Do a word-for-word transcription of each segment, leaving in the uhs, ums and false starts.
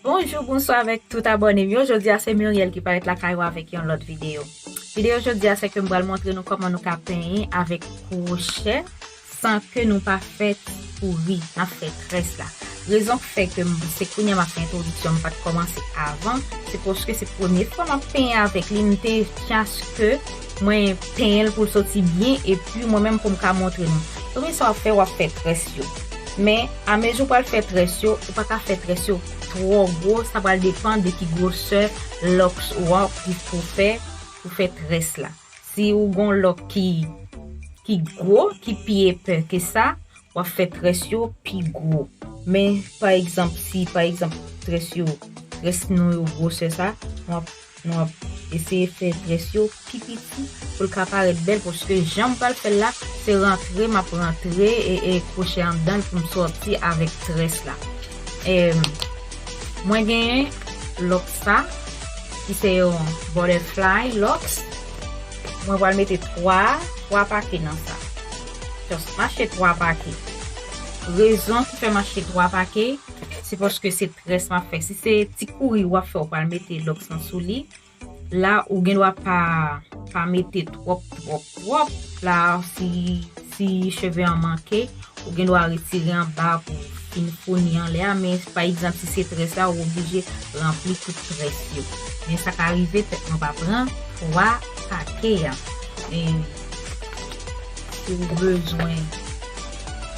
Bonjou, bonswa avèk tout abòne m yo. Jodi a se Muriel ki parèt lakay ou avèk yon lòt videyo. Videyo jodi a se ke m pral montre nou kòman nou ka penyen avèk kwochè san ke nou pa fè ti kouri, n ap fè très la. Rezon k fè ke m, se kounye a m ap fè entwodiksyon, m pa t kòmanse avan, se paske se premye fwa m ap penyen avèk li, m te chache ke mwen penyen l pou l soti byen, epi mwen menm pou m ka montre nou. Premye sa w ap fè, w ap fè très yo. Men, amezi w pral fè très yo, ou pa ka fè très yo twò gwo, sa pral depann de ki gwosè lòks ou an ki pou fè, pou fè très la. Si ou gon lòk ki, ki gwo, ki pi epè ke sa, w ap fè très yo pi gwo. Men, pa egzanp, si, pa egzanp, très yo, très nou yo gwosè sa, nou ap, nou ap eseye fè très yo pi piti pou l ka parèt bèl, paske jan m pral fè l la, se rantre, m ap rantre e, e kwochè anndan l pou m sòti avèk très la. E, mwen genyen lòks sa, ki se yon butterfly lòks. Mwen pral mete twa, twa pake nan sa. Just mache twa pake. Rezon ki fè mache twa pake, se paske se très m ap fè. Si se ti kouri w ap fè, ou pral mete lòks lan sou li. La, ou gen dwa pa, pa mete twòp, twòp, twòp. La, si, si cheve an manke, ou gen dwa retire anba pou fin founi anlè a, men pa egzanp, si se très la, ou oblije ranpli tout très yo. Men sa ka rive, tèt mwen pa pran twa pake a. E si w bezwen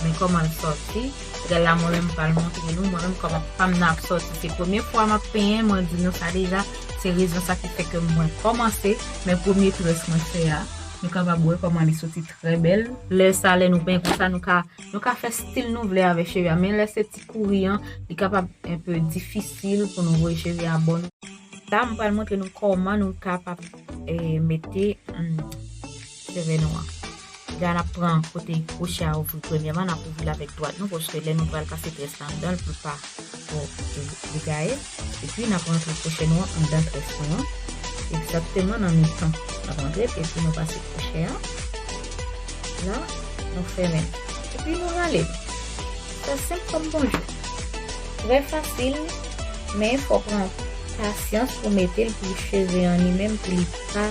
men kòman l sòti, gade la, mwen menm m pral montre nou, mwen menm kòman pa m nan ap sòti. Se premye fwa m ap penyen, mwen di nou sa deja, se rezon sa ki fè ke mwen kòmanse, men premye très mwen fè a, nou kapab wè kòman li soti trè bèl. Lè sa, lè nou penyen konsa, nou ka, nou ka fè stil nou vle avèk cheve a, men lè se ti kouri an, li kapab enpe difisil pou nou voye cheve a bò nou. La, m pral montre nou kòman nou kapab, eh, mete, mm, cheve nou an. Deja, n ap pran kote kwochè a ouvri premyèman, n ap ouvri l avèk dwat nou, paske lè nou pral pase très la anndan l, pou l pa twò, eh, degaye. Epi, n ap rantre kwochè nou an anndan très nou an. Egzakteman nan mitan. N ap rantre l, epi nou pase kwochè a. La, nou fèmen l. Epi nou rale l. Sa senp kòm bonjou. Trè fasil, men fò pran pasyans pou mete l pou cheve an li menm, pou li pa,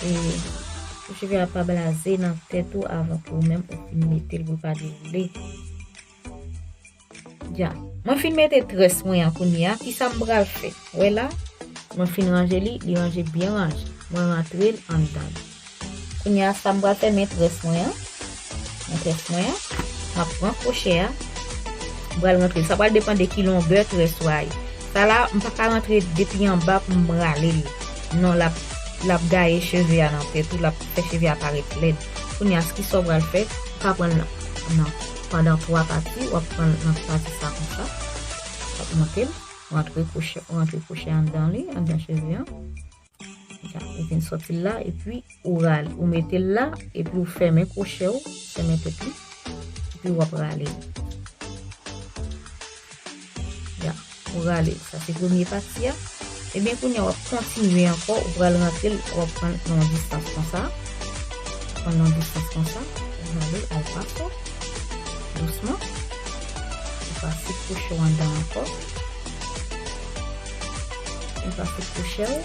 e, pou cheve a pa blaze nan tèt ou avan ke ou menm ou fin mete l pou l pa dewoule. Ya. Mwen fin mete très mwen an kounye a, kisa m pral fè? Wè la, mwen fin ranje li, li ranje byen ranje. Mwen rantre l anndan li. Kounye a, sa m pral fè, men très mwen an. Men très mwen an. M ap pran kwochè a. M pral rantre l. Sa pral depann de ki longè très ou a ye. Sa la, m pa ka rantre depi anba pou m rale l. Non, l ap, l ap gaye cheve a nan tèt ou, l ap fè cheve a parèt lèd. Kounye a, kisa w pral fè? Ou ka pran l nan, nan, pandan twa pati, w ap pran l nan pati sa konsa. W ap monte l, rantre kwochè, rantre kwochè anndan li, anndan cheve an. Konsa, ou vin sòti l la, epi ou rale, ou mete l la, epi ou fèmen kwochè w, fèmen tèt li, epi w ap rale l. Ya, ou rale l. Sa se premye pati a. Ebyen, kounye a, w ap kontinye ankò, ou pral rantre l, w ap pran l nan yon distans konsa. Pran l nan yon distans konsa, ou rale l al pa fò, dousman. Ou pase kwochè w anndan ankò. Ou pase kwochè w.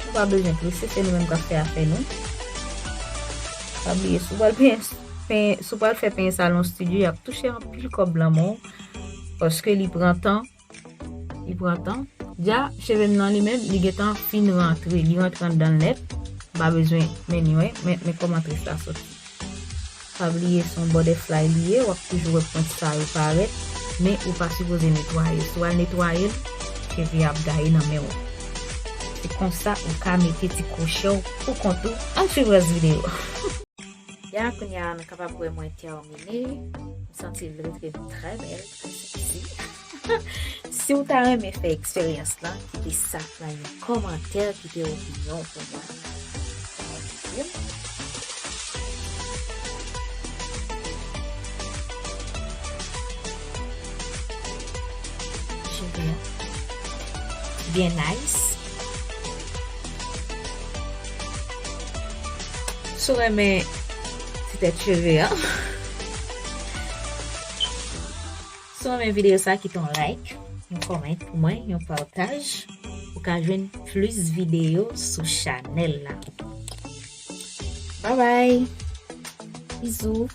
Ou pa bezwen prese, se nou menm k ap fè afè nou. Pa bliye, si w pral penyen, penyen, si w pral fè penyen salon studio, y ap touche anpil kòb lan men w, paske li pran tan, li pran tan. Dja, cheve m nan li menm, li gentan fin rantre, li rantre anndan l nèt. M pa bezwen men li, wè, men, men kòman très la sòti. Pa bliye se yon butterfly li ye, w ap toujou wè pwent sa yo parèt, men ou pa sipoze netwaye. Si w al netwaye l, cheve a ap gaye nan men w. Se konsa ou ka mete ti kwochè w pou kont ou. Ann swiv rès videyo. Ya, kounye a, nou kapab wè mwen tèmine. M santi l rete trè bèl, trè seksi. Si w ta renmen fè eksperyans lan, kite sa nan yon kòmantè, kite opinyon pou mwen. Kòmantè. Cheve a byen nice. Si w renmen ti tèt cheve a, si w renmen videyo sa, kite yon like. yon kòmantè pou mwen, yon pataj, pou ka jwenn plis videyo sou chanèl la. Bye bye. Bizou.